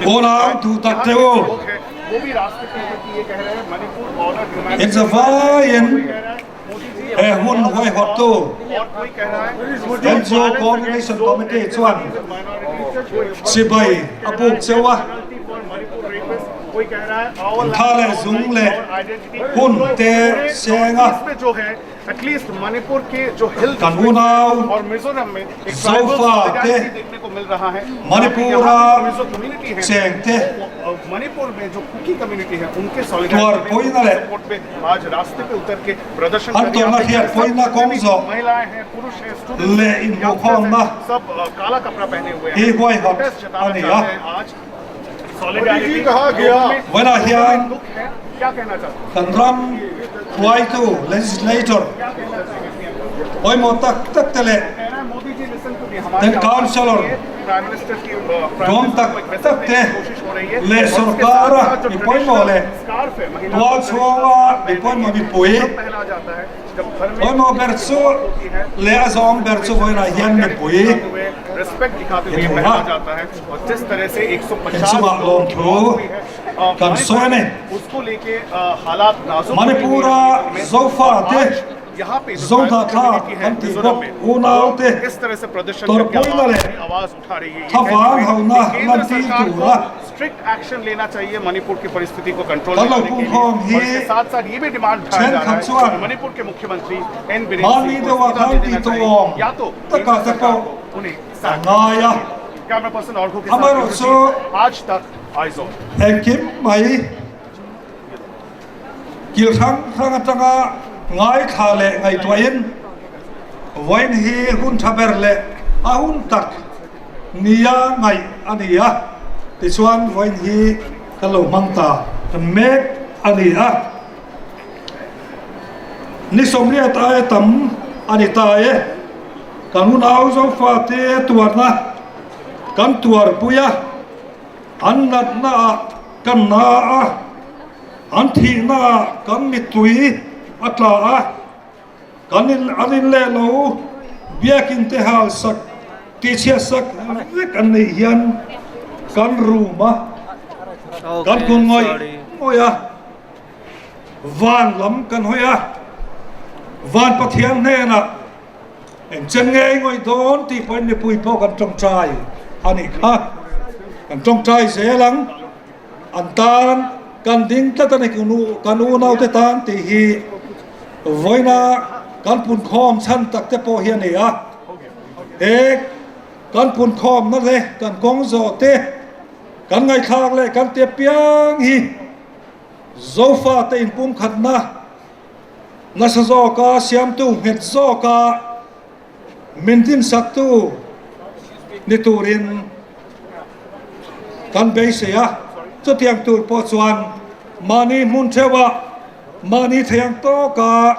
Unau duh tak te u, in zavaiin he hun huaihawttu NGO Coordination Committee chuan chibai a buk cheu a, tha leh zung leh hun te seng a. Kan unau Zofa te Manipur-a cheng te tuarpuina leh an tawrhna hriatpuina kawng zawh leh inhmuhkhawmna hi huaihawt a ni a. Vawiinah hian kan ram hruaitu legislator pawimawh tak tak te leh then councillor duam tak tak te leh sorkara mi pawimawh leh tual chhunga mi pawimawh mipui Pawimawh ber chu leh a zawng ber chu vawiinah hian mipui inhmu a, inchungah lawmthu kan sawi a ni. Manipur-a Zofate, Zohnahthlak kan tih bawk unaute tawrhpuina leh thlavang hauhna lantir tura Kan lo pungkhawm hi thenkhat chuan mahni deuha khan ti tawh awm takah te pawh an ngai a, amaherawhchu engkim mai kil hrang hrang atanga ngaithla leh ngaihtuahin vawiin hi hun tha ber leh a hun tak nia ngaih a ni a, tichuan vawiin hi kan lo hmang ta mek a ni a. Ni sawmriat aia tam a ni ta e, kan unau Zofate tuarna kan tuarpui a, an natna ah kan na a, an thihna ah kan mittui a tla a. Kan in an in leh lo biakin te hal sak tihchhiat sak vek an neih hian kan room a kan kun ngawih ngawih a, van lam kan hawi a, van Pathian hnenah eng chen ngei ngawih dawn tih pawhin mipui pawh kan tawngtai a nih kha, kan tawngtai zel ang an tan kan ding tlat a ni kan unaute tan tih hi. Vawiina kan punkhawm chhan tak te pawh hi a ni a, he kan punkhawmna te, kan kawng zawh te, kan ngaihthlak leh kan ti apiang hi Zofa te inpumkhatna nasa zawka siamtu nghet zawka min dinsaktu ni turin kan beisei a, chutiang tur pawh chuan mahni hmun theuhah Mahni thei ang tawka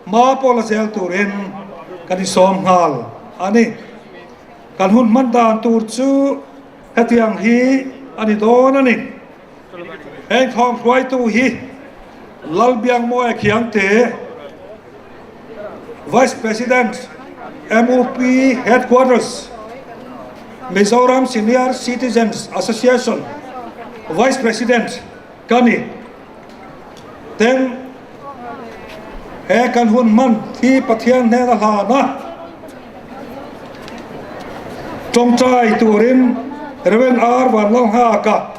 hma pawh la zel turin kan insawm nghal a ni. Kan hun hman dan tur chu hetiang hi a ni dawn a ni. Heng thawm hruaitu hi Lalbiangmawia Khiangte, Vice President, MUP Headquarters, Mizoram Senior Citizens Association Vice President ka ni. Ten, he kan hun hman hi Pathian hnena hlan a, tawngtai turin Rev. R. Vanlalnghaka,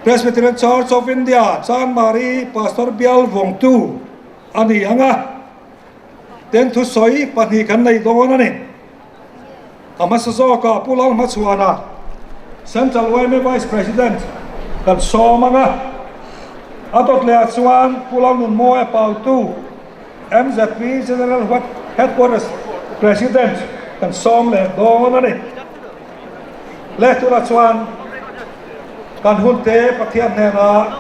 Presbyterian Church of India, Chanmari Pastor Bial vawngtu a ni ang a, ten thusawi pahnih kan nei dawn a ni. A hmasa zawkah Pu Lalhmachhuana, Central yma Vice President kan sawm ang a, a dawt lehah chuan Pu Lalnunmawia Pautu, MZP General Headquarters President kan sawm leh dawn a ni. Leh tunah chuan kan hunte Pathian hnena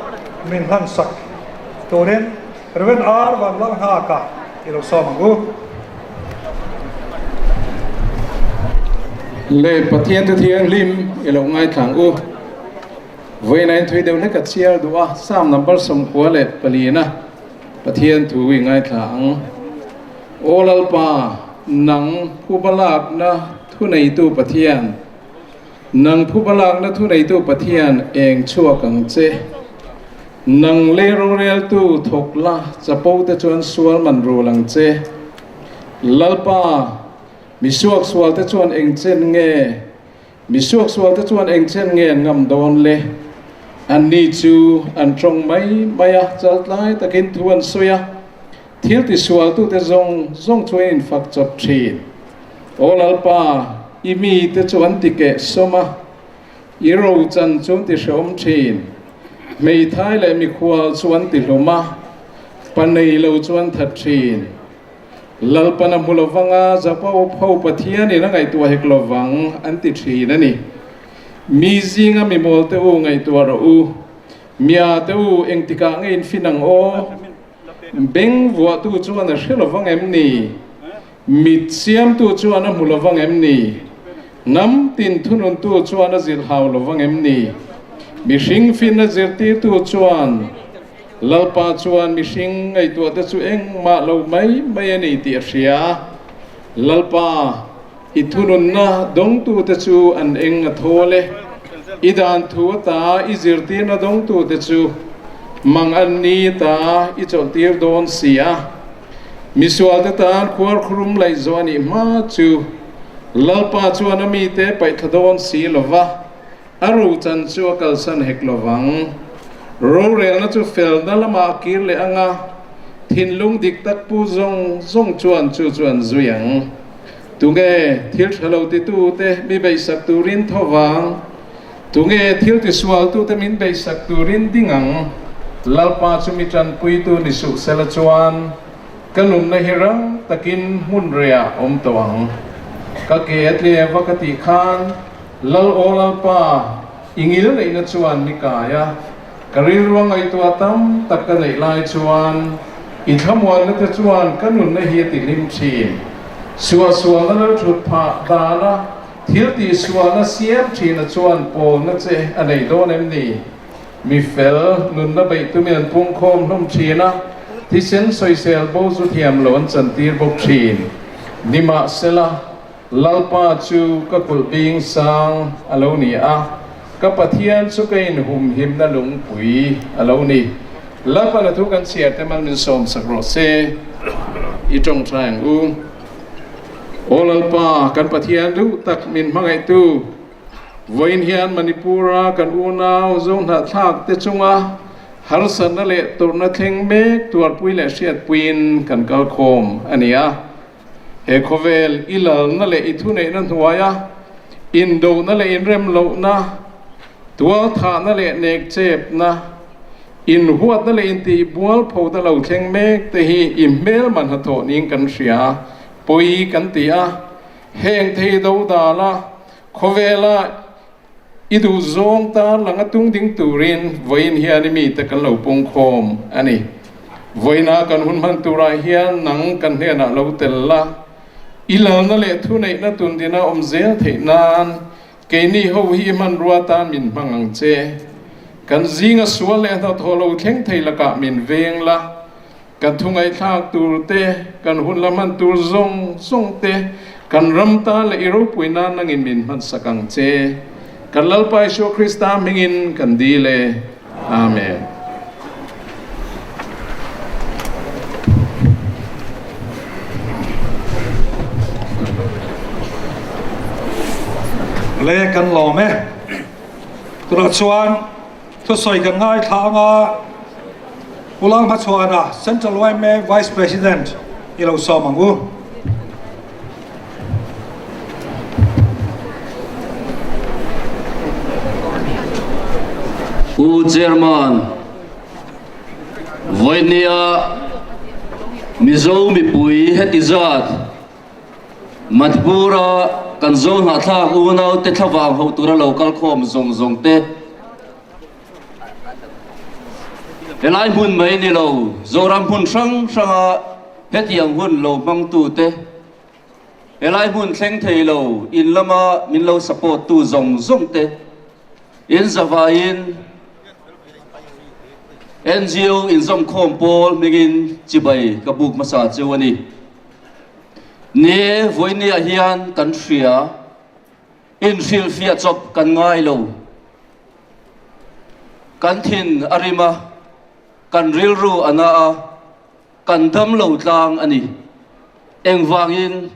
min hlansak turin Rev. R. Vanlalnghaka i lo sawm ang u. Le Pathian te thianghlim i lo ngaithla ang u. Vawiin in thui deuh hlek a chhiar duh a, Psalm number 94 Pathian thu i ngaithla ang. Aw Lalpa, nang phuba lakna thuneitu Pathian, nang phuba lakna thuneitu Pathian eng chhuak ang che. Nang lei roreltu thawk la chapo te chuan sual man rul ang che. Lalpa, mi suaksual te chuan eng chen nge? Mi suaksual te chuan eng chen nge an ngam dawn le? Anni chu an tawng mai mai a, chaltlai takin thu an sawi a, thil tisualtute zawng zawng chu an infak chawp thin. Aw Lalpa, i mite chu an ti keh sawm a, i rochan chu an ti hrehawm thin. Hmeithai leh mikhual chu an ti hlum a, pa nei lo chu an that thin. Lalpan a hmu lovang a, Jakob ho Pathianin a ngaihtuah hek lovang, an ti thin a ni. Mi zinga mi mawl te u ngaihtuah rawh u. Mia te u, engtikah nge in fin ang aw? Beng vuahtu chuan a hre lovang em ni? Mit siamtu chuan a hmu lovang em ni? Hnam tin thununtu chuan a zilh hau lovang em ni? Mihring fin a zirtirtu chuan Lalpa chuan mihring ngaihtuahte chu engmah lo mai mai a ni tih a hria. Lalpa, i thununna dawngtute chu an eng a thawl e. I dan thu ata i zirtirna dawngtute chu mang an ni ta i chawlhtir dawn si a. Misualte tan khuarkhurum laih zawh a nih hma chu Lalpa chuan a mite paihthla dawn si lo va. A rochan chu a kalsan hek lo vang. Rorelna chu felna lamah a kir leh ang a, thinlung dik tak pu zawng zawng chuan chu chu an zui ang. Tunge thil tha lo titute mi beihsak turin tho vang? Tunge thil tisualtute min beihsak turin ding ang? Lalpa chu mi tanpuitu ni suh sela chuan ka nunna hi rang takin hmun reiah awm tawh ang. Ka ke a tle va ka tih khan Lal aw Lalpa, i ngil neihna chuan ni kai a, ka rilru a ngaihtuah tam tak ka neih lai chuan i thlamuanna te chuan ka nunna hi a ti hlim thin. Suahsualna lal thut phah dana thil tihsualna siam thina chuan pawlna che a nei dawn em ni? Mi fel nunna beih tumin an pungkhawm hlawm thin a, thisen sawisel bo zu thiam lo an chantir bawk thin. Nimahsela, Lalpa chu ka kulh bing sang a lo ni a, ka Pathian chu ka inhumhimna lungpui a lo ni. Lalpa na thu kan chhiar te mal min sawmsak rawh se, i tawngtai ang u. Aw Lalpa, kan Pathian duh tak min hmangaihtu, vawiin hian Manipur-a kan unau Zohnahthlak te chunga harsatna leh tawrhna thleng mek tuarpui leh hriatpuiin kan kalkhawm a ni a. He khawvel i lalna leh i thuneihna hnuaia indohna leh inremlohna, tualthahna leh nekchepna, inhuatna leh intihbualphona lo thleng mek te hi i hmelma hnathawh niin kan hria, pawi kan ti a. Heng te hi dodala khawvela I duh zawng tan langa tung ding turin vawiin hian i mite kan lo pungkhawm a ni. Vawiina kan hun hman turah hian nang kan hnenah lo tel la, i lalna leh thuneihna tundina awm zel theih nan keini ho hi i hmanrua tan min hmang ang che. Kan zinga sual leh hnathawh lo thleng thei lakah min veng la. Kan thu ngaihthlak tur te, kan hun la hman tur zawng zawng te, kan ram tan leh i ropui nan nangin min hmansak ang che. Kan Lalpa Isua Krista hmingin kan dil e. Amen. Le kan lawm e. Tunah chuan Thusawi kan ngaithla anga Pu Lalhmachhuana, Central yma Vice President i lo sawm ang u. Pu Chairman, vawinia Mizo mipui heti zat Manipur-a kan zo hnahthlak unaute thlavang ho tura lo kal khawm zawng zawng te, helai hmun mai ni lo Zoram hmun hrang hranga hetiang hun lo hmangtute, helai hmun thleng thei lo in lama min lo support tu zawng zawng te, in zavaiin NGO inzawmkhawm pawl hmingin chibai ka buk hmasa cheu a ni. Ni e, vawinia hian kan hria, inhrilhfiah chawp kan ngai lo. Kan thin a rim a, kan rilru a na a, kan dam lo tlang a ni. Engvangin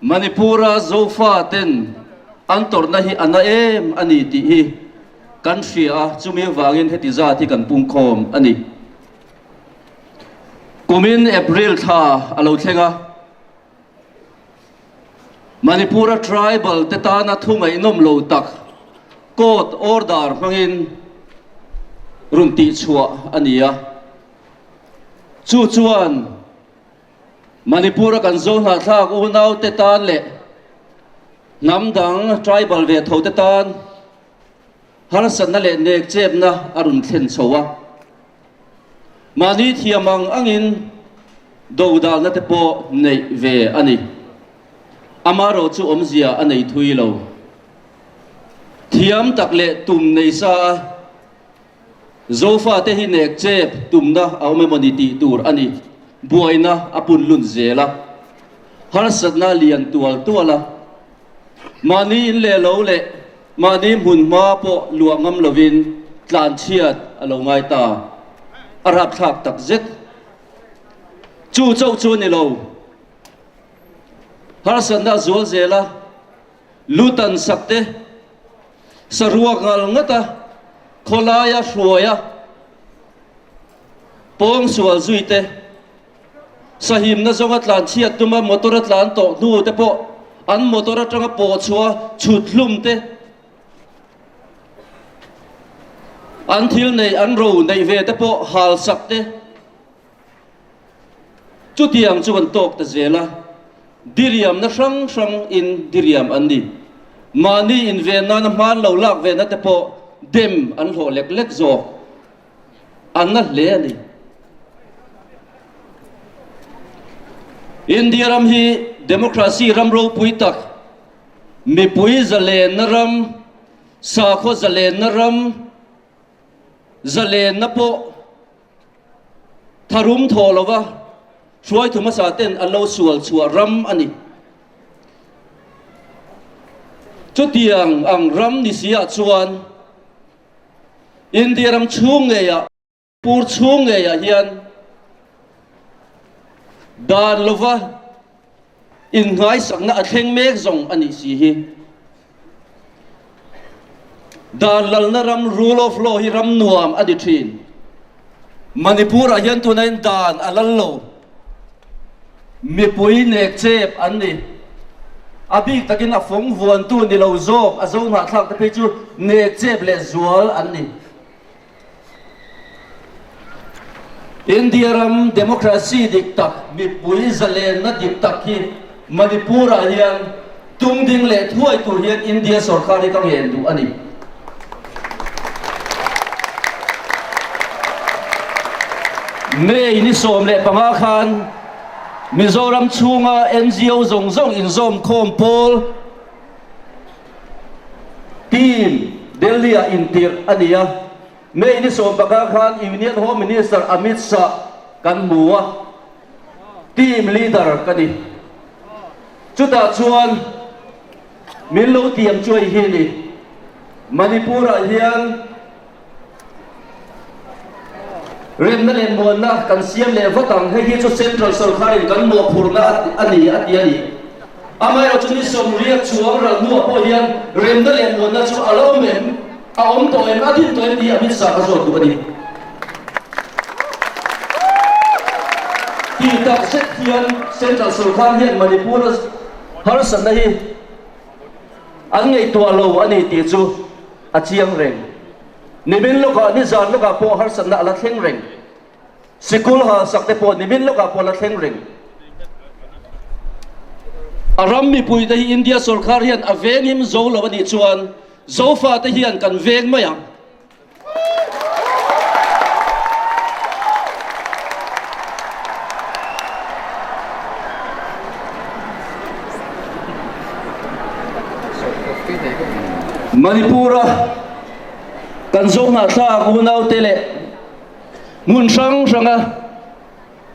Manipur-a Zofa ten an tawrhna hi a na em a ni tih hi kan hria a, chumi avangin heti zat hi kan pungkhawm a ni. Kumin April thla a lo thleng a, Manipur-a tribal te tana thu ngaihnawm lo tak court order hmangin rawn tihchhuah a ni a, chu chuan Manipur-a kan zo hnahthlak unaute tan leh hnam dang tribal ve tho te tan harsatna leh nekchepna a rawn thlen chho a. Mahni thiam ang angin dodalna te pawh neih ve a ni. Amaherawh chu awmzia a nei thui lo. Thiam tak leh tum nei sa a Zofate hi nek chep tumna a awm emaw ni tih tur a ni. Buaina a pun lun zel a, harsatna a lian tual tual a. Mahni in leh lo leh mahni hmun hma pawh luah ngam lovin tlanchhiat a lo ngai ta. A rapthlak tak zet. Chu chauh chu a ni lo. Harsatna a zual zel a, lutan sak te, saruak ngal ngat a, khawlaia hruai a, pawng sual zui te, sahimna zawnga tlan chhiat tuma motor a tlan tawh hnu te pawh an motor atanga pawh chhuah chhut hlum te, an thil neih an ro neih ve te pawh hal sak te, Chutiang chu kan tawk ta zel a, diriamna hrang hrang in diriam an ni. Mahni inven nana hman lo lak ve na te pawh dem an hlawh lek lek zawk. An na hle a ni. India ram hi democracy ram ropui tak, mipui zalenna ram, sakhaw zalenna ram, zalenna pawh Tharum thaw lova hruaitu hmasa ten an lo sual chhuah ram a ni. Chutiang ang ram ni si ah chuan India ram chhung ngeiah, pur chhung ngeiah hian dan lova Inngaisakna a thleng mek zawng a nih si hi. Dan lalna ram rule of law hi ram nuam a ni thin. Manipur ah hian tunain dan a lal lo. Mipui nek chep an ni. A bik takin a fawng vuantu ni lo zawk a zo hnahthlak te phei chu nek chep leh zual an ni. India ram democracy dik tak, mipui zalenna dik tak hi Manipur ah hian tum ding leh thuai tur hian India sorkar hi ka ngen duh a ni. May ni 15 khan Mizoram chhunga NGO zawng zawng inzawmkhawm pawl Team Delhi-ah intirh a ni a, May ni 15 khan Union Home Minister Amit Shah kan hmu a, team leader ka ni. Chutah chuan min lo tiam chu hei hi a ni, Manipur-ah hian Remna leh muanna kan siam leh vat ang, hei hi chu Central sawrkharin kan mawhphurhna a ni a ti a ni. Amaherawh chu ni 80 chuang ral hnuah pawh hian remna leh muanna chu a la awm em, a awm tawh em, a din tawh em tih Amit Shah ka zawt duh a ni. Tih tak zet hian Central sawrkhar hian Manipur-a harsatna hi an ngaihtuah lo a ni tih chu a chiang reng. Nimin lawkah, nizan lawkah pawh harsatna a la thleng reng. Sikul halsak te pawh nimin lawkah pawh a la thleng reng. A ram mipuite hi India sorkar hian a venghim zo lo a nih chuan Zofate hian kan veng mai ang. Manipur-a kan Zohnahthlak unaute leh hmun hrang hranga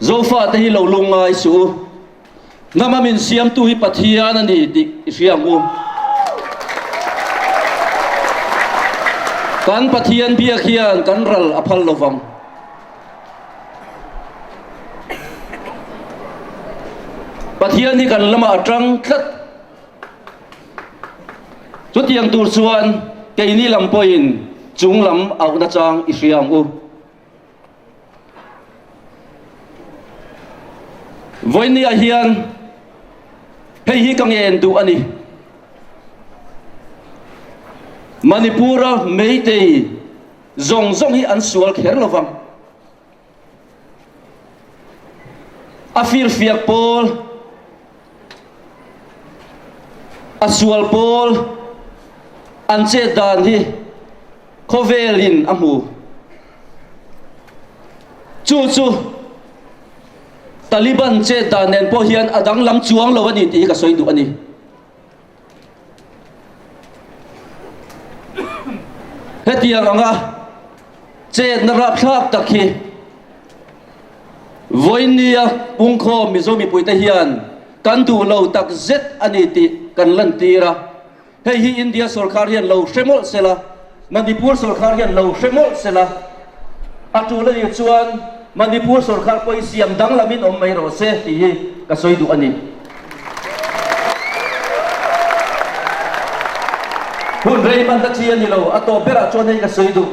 Zofate hi lo lungngai suh u. Hnama min siamtu hi Pathian a ni tih i hria ang u. Kan Pathian biak hian kan ral a phal lo vang. Pathian hi kan lamah a tang tlat. Chutiang tur chuan keini lam pawhin chung lam auhna chang i hria ang u. Vawinia hian hei hi ka ngen duh a ni. Manipur-a Meitei zawng zawng hi an sual kher lo vang. A firfiak pawl, a sual pawl an chet dan hi khawvelin a hmu. Chu chu Taliban chet dan nen pawh hian a danglam chuang lo a ni tih hi ka sawi duh a ni. Hetiang anga chetna rapthlak tak hi vawinia pungkhawm Mizo mipuite hian kan duh lo tak zet a ni tih kan lantir a. Hei hi India sorkar hian lo hre mawlh se la, Manipur sorkar hian lo hre mawlh se la, a tul a nih chuan Manipur sorkar pawh hi siam danglamin awm mai rawh se tih hi ka sawi duh a ni. Hun rei hman ta chi a ni lo, a tawp berah chuan hei ka sawi duh.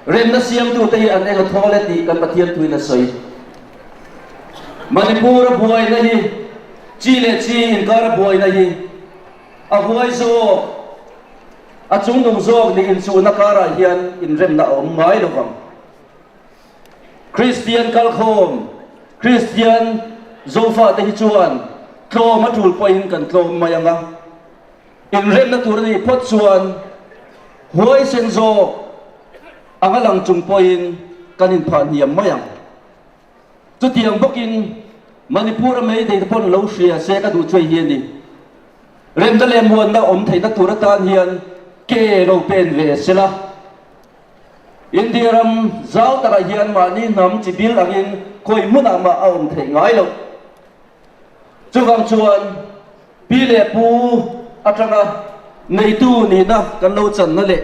Remna siamtute hi an eng a thawl e tih kan Pathian thuin a sawi. Manipur-a buaina hi, chi leh chi inkara buaina hi a huai zawk, a chungnung zawk nih inchuhna karah hian inremna a awm ngai lo vang. Kristian kalkhawm, Kristian Zofate hi chuan tlawm a tul pawhin kan tlawm mai ang a, inremna tur a nih phawt chuan huaisen zawk anga lang chung pawhin kan inphah hniam mai ang. Chutiang bawkin Manipur-a Meitei te pawn lo hria se ka duh chuai hi a ni. Remna leh muanna awm theihna tur atan hian ke lo pen ve sela. India ram zau takah hian mahni hnam chi bil angin khawi hmunah mah a awm theih ngai loh. Chuvang chuan pi leh pu atanga neitu nihna kan lo channa leh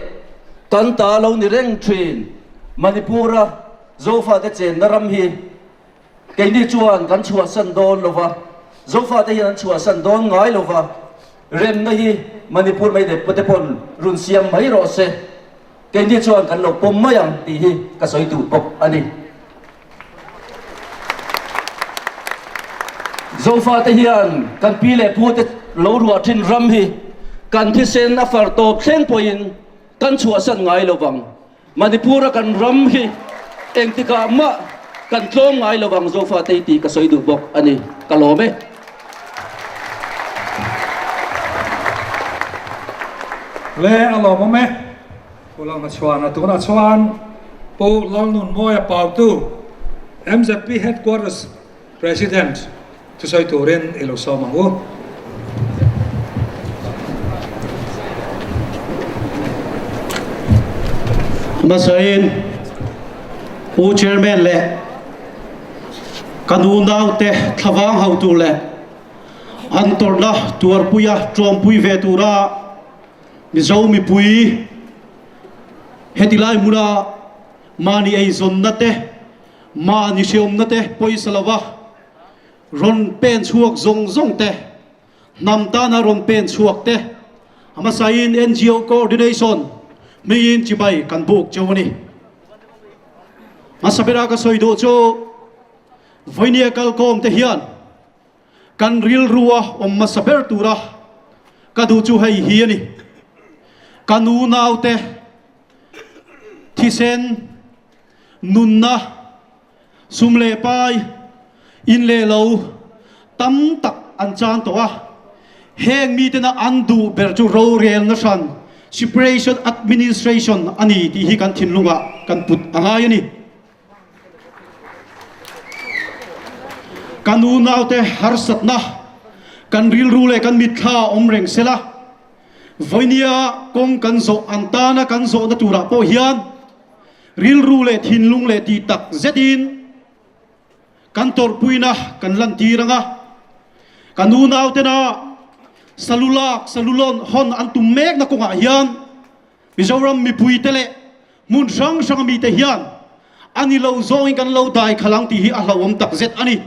kan ta lo ni reng thin Manipur-a Zofate chenna ram hi keini chuan kan chhuahsan dawn lo va, Zofate hian an chhuahsan dawn ngai lo va, remna hi Manipur Meitei te pawn run siam mai rawh se, keini chuan kan lo pawm mai ang tih hi ka sawi duh bawk a ni. Zofate hian kan pi leh pute lo ruah thin ram hi kan thisen a far tawp thleng pawhin kan chhuahsan ngai lo vang. Manipur-a kan ram hi engtikah mah kan tlawm ngai lo vang Zofate tih ka sawi duh bawk a ni. Ka lawm e. Le a lawmawm e. Pu Lalhmachhuana tunah chuan Pu Lalnunmawia Pautu, MZP Headquarters President thusawi turin i lo sawm ang u. Hmasain Pu Chairman leh ka nu naute thlavang hotu leh an tawrhna tuarpuia tlawmpui ve tura Mizo mipui heti lai hmuna mahni eizawnna te Mahni hreawmna te pawisa lova rawn pen chhuak zawng zawng te, hnam tana rawn pen chhuak te, a hmasain NGO Coordination hmingin chibai kan buk cheu a ni. Hmasa bera ka sawi duh chu Vawinia kalkawm te hian kan rilrua awm hmasa ber tura ka duh chu hei hi a ni. Ka nunaute thisen Nunna, sum leh pai, in leh lo tam tak an chan tawh a. Heng mitena an duh ber chu rorelna hran, separation administration, a ni tih hi kan thinlungah kan put a ngai a ni. Kan unaute harsatna kan rilru leh kan mitthla awm reng sela, vawinia kawng kan zawh an tana kan zawhna turah pawh hian, Rilru leh thinlung leh tih tak zetin kan tawrhpuina kan lantir ang a. Kan unautena Salulak, Salulon hawn an tum mekna kawngah hian Mizoram mipuite leh hmun hrang hranga mite hian a ni lo zawngin kan lo dai khalh ang tih hi a hlauhawm takzet a ni.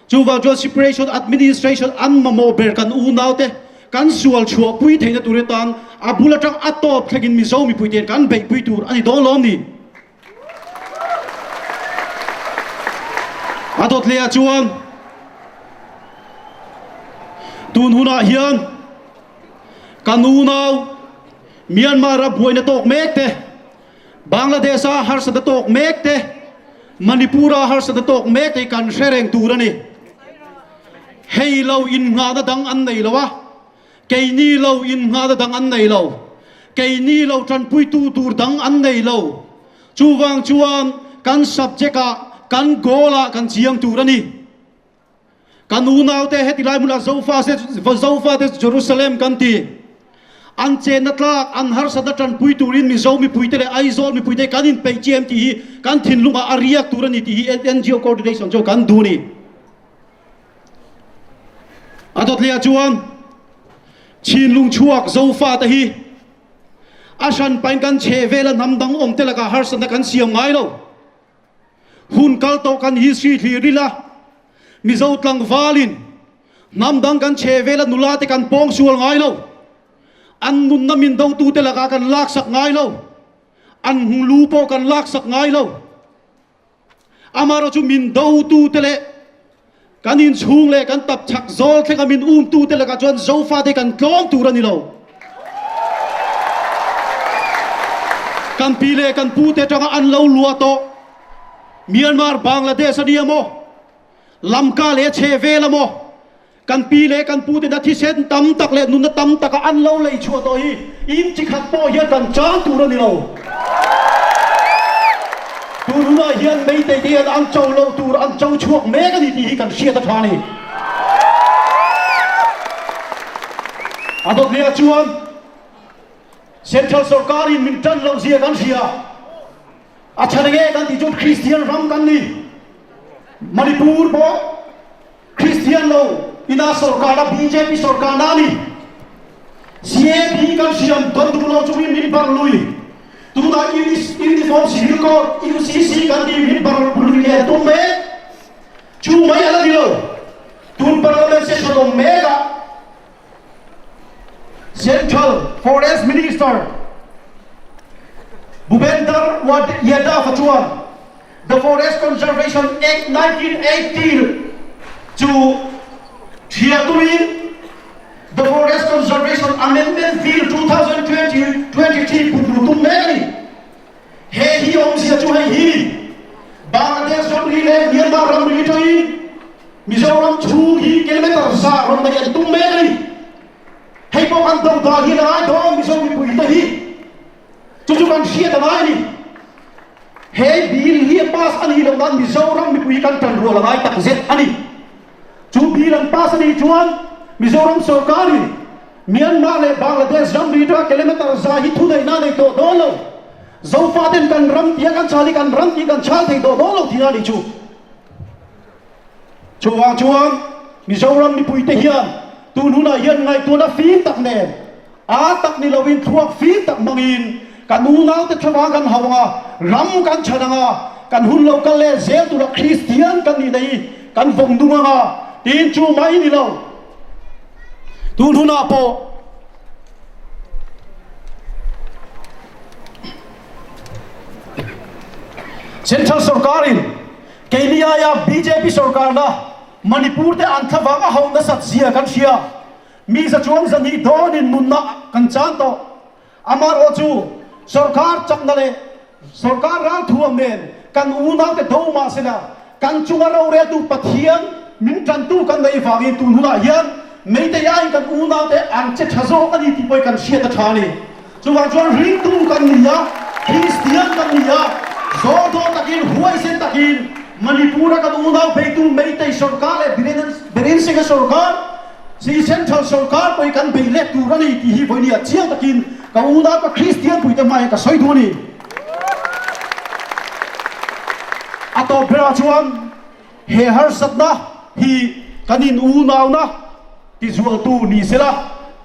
Chuvang chuan Separation Administration an mamawh ber kan unaute kan sual chhuahpui theihna tur atan a bul atang a tawp thlengin Mizo mipuite hian kan beihpui tur a ni dawn lawm ni. A dawt leh ah chuan tun hunah hian kan unau Myanmar a buaina tawk mek te, Bangladesh a harsatna tawk mek te, Manipur a harsatna tawk mek te hi kan hre reng tur a ni. Hei lo innghahna dang an nei lo a, keini lo innghahna dang an nei lo, keini lo tanpuitu tur dang an nei lo. Chuvang chuan kan subject ah, kan goal ah kan chiang tur a ni. Kan unaute heti lai hmunah Zofa Zofate Jerusalem kan ti. An chenna tlak, an harsatna tanpui turin Mizo mipuite leh Aizawl mipuite kan inpeih chiam tih hi kan thinlungah a riak tur a ni tih hi NGO coordination chu kan duh a ni. A dawtliah chuan Chinlung chhuak Zofate hi a hranpain kan chhehvela hnam dang awmte lakah harsatna kan siam ngai lo. Hun kal tawh kan history thlir ila, Mizo tlangvalin hnam dang kan chhe vela nula te kan pawng sual ngai lo, an nunna min dotute lakah kan laksak ngai lo, an hnglu pawh kan laksak ngai lo. Amaherawhchu min dotute leh Kan inchhung leh kan tapchhak zawl thlenga min umtute lakah chuan Zofate kan tlawm tur a ni lo. Kan pi leh kan pute atanga an lo luah tawh Myanmar, Bangladesh a nia maw? Lamka leh a chhe vel a maw? Kan pi leh kan pute na thisen tam tak leh nunna tam taka an lo lei chhuah tawh hi in chi khat pawh hian kan chang tur a ni lo. Tun hunah hian Meitei te hian an cho loh tur an cho chhuak mek a ni tih hi kan hriat a tha a ni. A dawtliah chuan Central sorkarin min tan loh zia kan hria. A chhan enge kan tih chuan Kristian ram kan ni. Manipur pawh Kristian lo ina sorkarna bjp sorkarna a ni. CAP kan siam don duh lo chungin min bar lui. Tunah Uniform Civil Code, UCC, kan tih min bar lui leh tum mek. Chu mai a la ni lo. Tun Parliament session awm mekah Central Forest Minister Bhupender Yadav-a chuan The Forest Conservation Act 1980 chu thiah tumin The Forest Conservation Amendment Bill 2023 putlu tum mek a ni. He hi awmzia chu hei hi Bangladesh ramri leh Myanmar ramri atangin Mizoram chhung hi kilometer za rawn nei an tum mek a ni. Hei pawh kan do dan hian a ngai dawn Mizo mipuite hi. Chu chu kan hriat a ngai a ni. He bill hi a pass a nih loh nan Mizoram mipui hi kan tan rual a ngai tak zet a ni. Chu bill an pass a nih chuan Mizoram sorkarin Myanmar leh Bangladesh ramri atanga kilometer za hi thuneihna a nei tawh dawn lo. Zofaten kan ram tia kan chhal hi kan ram tih kan chhal thei tawh dawn lo tihna a nih chu. Chuvang chuan Mizoram mipuite hian tun hunah hian ngaihtuahna fim tak nen, a tak ni loin thluak fim tak hmangin kan unaute thlavang kan hau ang a, ram kan chhan ang a, kan hun lo kal leh zel tura Kristian kan nihna hi kan vawng nung ang a, tiin chu mai ni lo. Tun hunah pawh Central sorkarin Keini aia bjp sorkarna Manipur te an thlavang a hauh nasat zia kan hria. Mi za chuang zahnih dawnin nunna kan chan tawh. Amaherawh chu sorkar chakna leh sorkar ralthuam nen kan unaute do mahsela kan chunga roreltu Pathian min tantu kan neih vangin tun hunah hian Meitei aiin kan unaute an che tha zawk a ni tih pawh hi kan hriat a tha a ni. Chuvang chuan ringtu kan ni a, Kristian kan ni a, zawldawh takin, huaisen takin Manipur-a kan unau beitu Meitei sorkar leh Biren Singh-a sorkar, si Central sorkar pawh hi kan bei let tur a ni tih hi vawinia chiang takin ka unau ka Kristian puite hmaiah ka sawi duh a ni. A tawp berah chuan he harsatna hi. Kan in unauna tizualtu ni sela,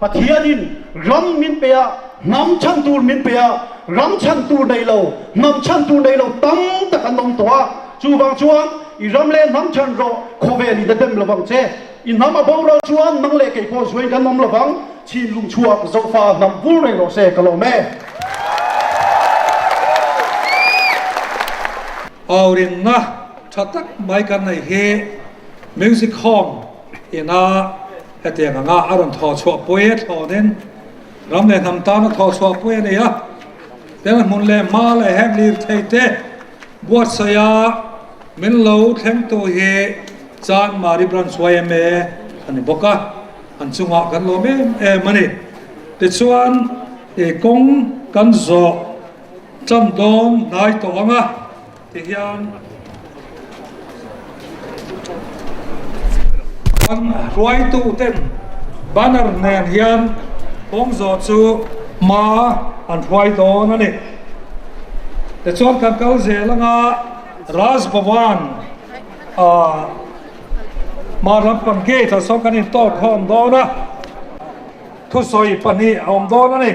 Pathianin ram min pe a, hnam chhan tur min pe a, ram chhan tur nei lo, hnam chhan tur nei lo tam tak an awm tawh a, chuvang chuan i ram leh hnam chhan rawh khawvel in a dem lovang che. I hnam a boral chuan nang leh kei pawh zuain kan awm lovang, Chhinlung chhuak Zofa hnam vul reng rawh se ka lawm e. Aurinna tha tak mai kan nei hi Music Home ina hetiang anga a rawn thawh chhuah pui a thlawnin ram leh hnam tana thawh chhuah pui a ni a. Tel hmun leh hma leh heng lirthei te buatsaiha min lo thlengtu hi Chanmari Branch yma a ni bawk a, an chungah kan lawm em em a ni. Tichuan kawng kan zawh Chan dawn hnai tawh ang a ti hian kan hruaitu ten banner nen hian kawng zawh chu hma an hruai dawn a ni. Tichuan kan kal zel anga Raj Bhavan ah hma lampang gate ah sawn kan intawk khawm dawn a, thusawi pahnih a awm dawn a ni.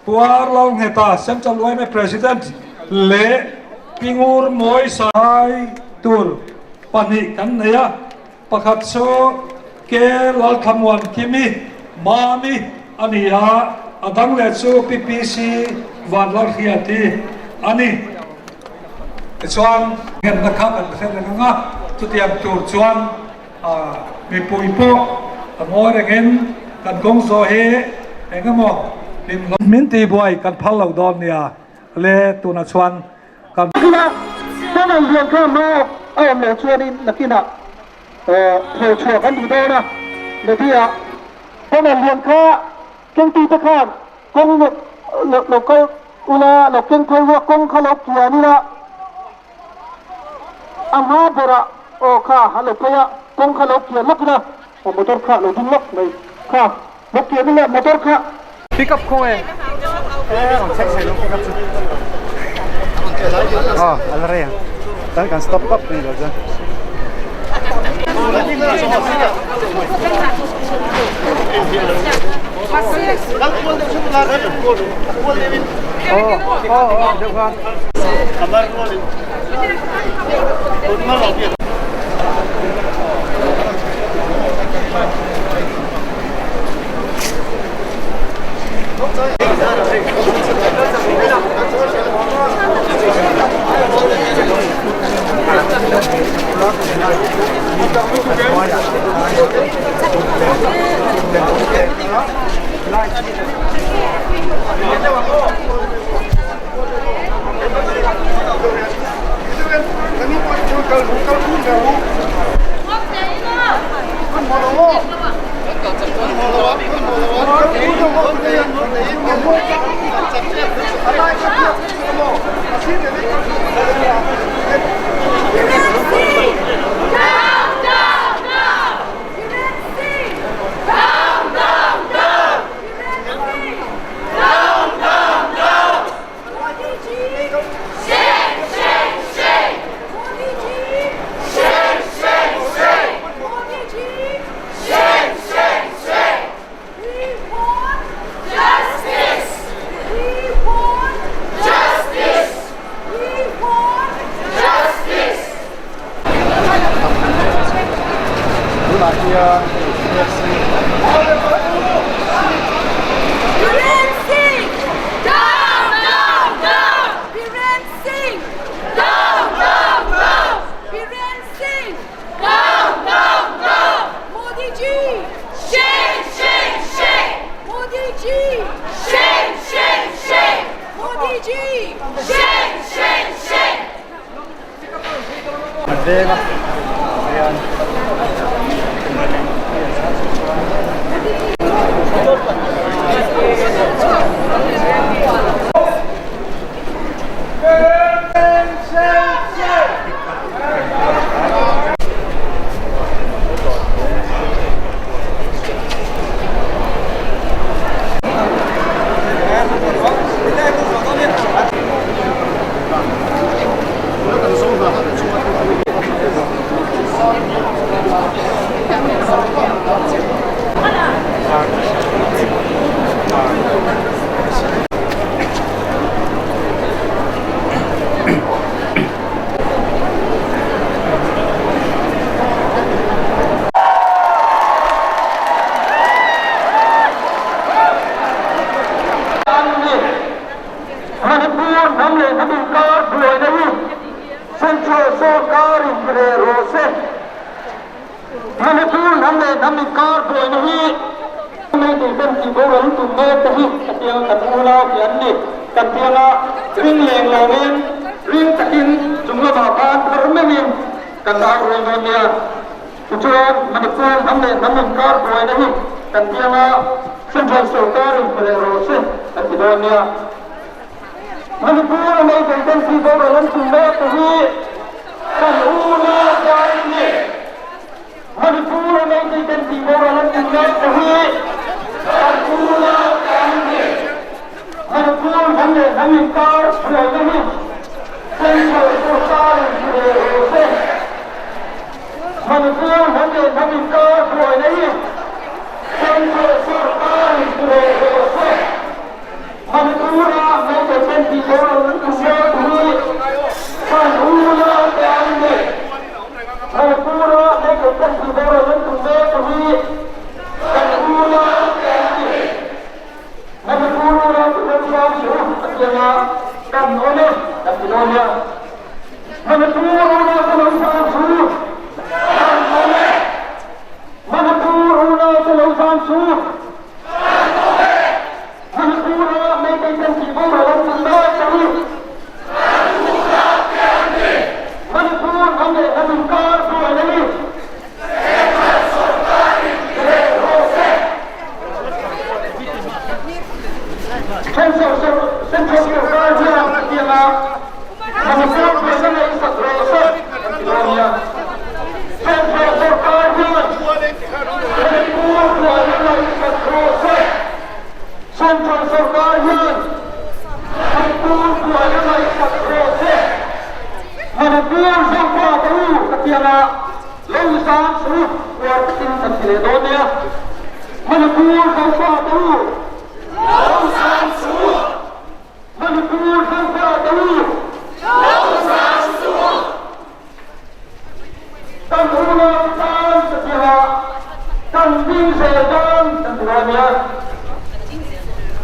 Puar Lalngheta, Central yma President leh Pingur Mawi Sai tur pahnih kan nei a, pakhat chu K Lalthlamuan Kimi, Mami, a ni a, a dang leh chu Pi PC Vanlalhriati a ni. Tichuan, ngenna kha kan hre reng ang a, chutiang tur chuan Mipui pawh a ngawi rengin kan kawng zawh hi eng emaw hlim hlawm. Min tihbuai kan phal lo dawn nia le tunah chuan kan. Nakina tunnel lian kha hma a awm loh chuanin nakinah thaw chhuah kan duh dawn a, Levia tunnel lian kha kengtute khan kawng lo kal ula lo keng phei ula kawng kha lo kian ila. A hma berah aw kha a lo phei a, kawng kha lo kian lawk ila, aw motor kha lo ding lawk mai kha, lo kian ila motor kha. Pick up khaw nge? Aw a la rei ang, tan kan stop tawp ni lo chuan. Aw aw aw deuh khan. Tunah hian KFC An veng a hian Manipur hnam leh hnam inkar buaina hi Central sorkarin reh rawh se. Manipur hnam leh hnam inkar buaina hi Meitei ten tih boral tum mek te hi ka piang kan unau hi an ni. Kan pianga ring leng lovin ring takin chung lamah khan phar meuhin kan au rual dawn nia. Tichuan Manipur hnam leh hnam inkar buaina hi kan pianga Central sorkarin pe leh rawh se kan ti dawn nia. Manipur a Meitei ten tih boral an tum mek te hi kan unau te an ni. Manipur a Meitei ten tih boral an tum mek te hi kan unau te an ni. Manipur hnam leh hnam inkar hruaina hi Central sorkarin hmu leh rawh se. Manipur hnam leh hnam inkar hruaina hi Central sorkarin hmu leh rawh se. Manipur-a Meitei ten tih boral an tum mek hi kan unau te an ni. Manipur-a Meitei ten tih boral an tum mek hi kan unau te an ni. Manipur unau te kan sang su a tianga kan awm e kan ti dawn nia. Manipur unau te lo sang su kan awm e. Manipur unau te lo sang su Manipur-a Meitei ten tih boral an tum mek a ni. Manipur hnam leh hnam inkar buai a ni. Central sorkar hian hetianga Manipur buaina ngaihsak rawh se an ti dawn nia. Central sorkar hian Manipur buaina ngaihsak rawh se. Central sorkar hian Manipur buaina ngaihsak rawh se. Manipur Zofa te u ka tianga lo zam chu uar takin kan ti leh dawn nia. Manipur Zofa te u lo zam chu Manipur Zofa te u lo zam chu Kan unau tan ka tianga kan ding zel dawn kan ti dawn nia.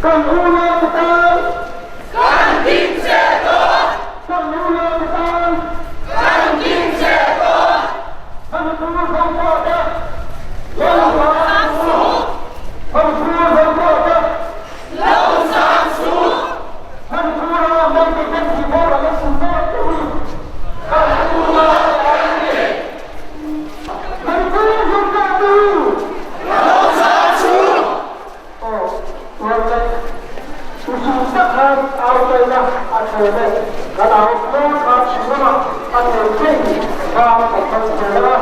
Kan unau tan kan ding zel dawn. Kan unau tan kan ding zel dawn. Manipur Zofa te lo zam suh. Manipur Zofa te lo zam suh. Manipur-a Meitei ten tih boral an tum mek te hi kan unau te an ni. Manipur Zofa te u lo zam suh. Aw, tuan leh usum tak khan au taina a thlen e. Kan au tluang khan chhim lamah a thlen thei khan kan hmang zel a.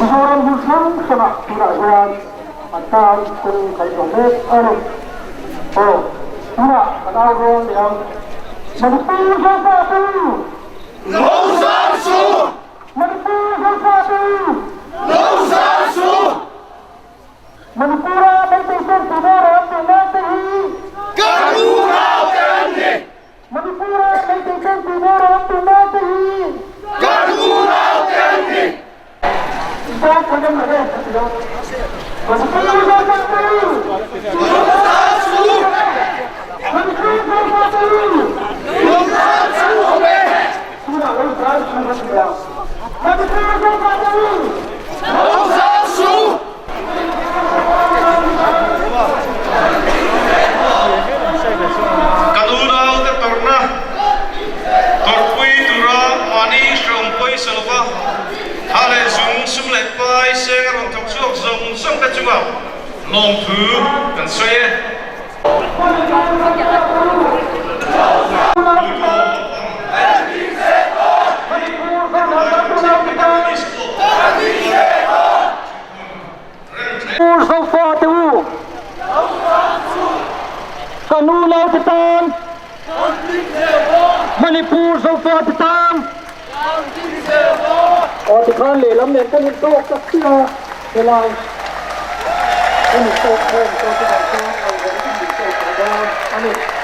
Mizoram hmun hrang hrangah tunah hian an tan kawng kan zawh mek a ni. Aw, tunah kan au rual leh ang. Manipur Zofatu! Lo zam suh! Manipur Zofatu! Lo zam suh! Manipura Meitei ten tuna ram duh mek te hi. Kan unau te an ni! Manipura Meitei ten tuna ram duh mek te hi. Kan unau te an ni! Intan kan awm reng a ti lo. Manipur Zofatu! Lungzam suh! Manipur Zofatu! Lungzam suh awm e! Tunah lungzam suh a ti lo. Manipur Zofatu! Lungzam suh! Kan unaute tawrhna tawrhpui tura mahni hreawm pawisa lova tha leh zung sum leh pai seng a rawn thawk chhuak zawng zawng te chungah lawmthu kan sawi e. Pu Zofa te u, ka nu nau te tan, Manipur Zofa te tan, aw tikhan lehlam nen kan intawk tak chiah a, helai kan intawk khawm chuan chuvang chuan ngaihven kan intawk tawh dawn a ni.